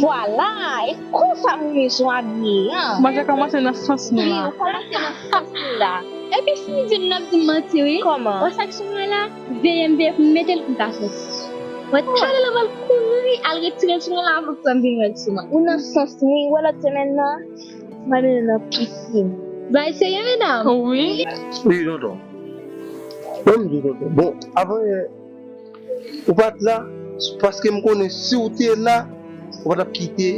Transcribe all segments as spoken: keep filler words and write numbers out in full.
Vwala, e konsa m bezwen abiye an. Manje kòmanse nan sans nou la. Wi, ou kòmanse nan sans nou la. Epi si m di m n ap di m manti wi. Kòman? Wè sa k sou mwen la, veye m veye pou m mete l pou m ka soti. Mwen talè la m al kouri al retire l sou mwen la avan frè m vin wè l sou mwen. Ou nan sans wi, wè lòt semèn nan, m al mennen nan pisin. Bagay serye medam? Wi. Wi, tonton. Bon, m di tonton. Bon, avan yè, ou pa t la, paske m konnen si w te la, ou pa t ap kite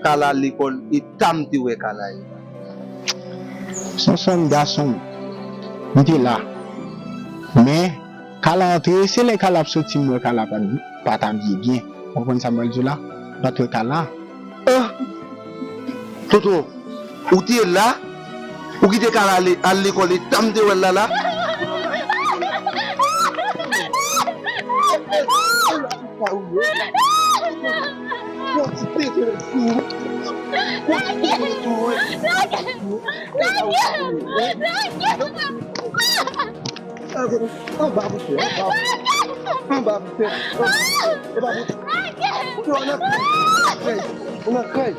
Kala lekòl eta m te wè Kala ye. Sonson gason m, m te la. Men, Kala antre, se lè Kala ap soti, m wè Kala pa, pa t abiye byen. Ou konprann sa m pral di w la? M pa t wè Kala. Ah! Tonton, ou te la? Ou kite Kala ale, al lekòl eta m te wè l la la? Anba pou fè, anba pou fè, anba pou fè. Anba pou fè. Anba pou fè. Ou nan kay. Ou nan kay.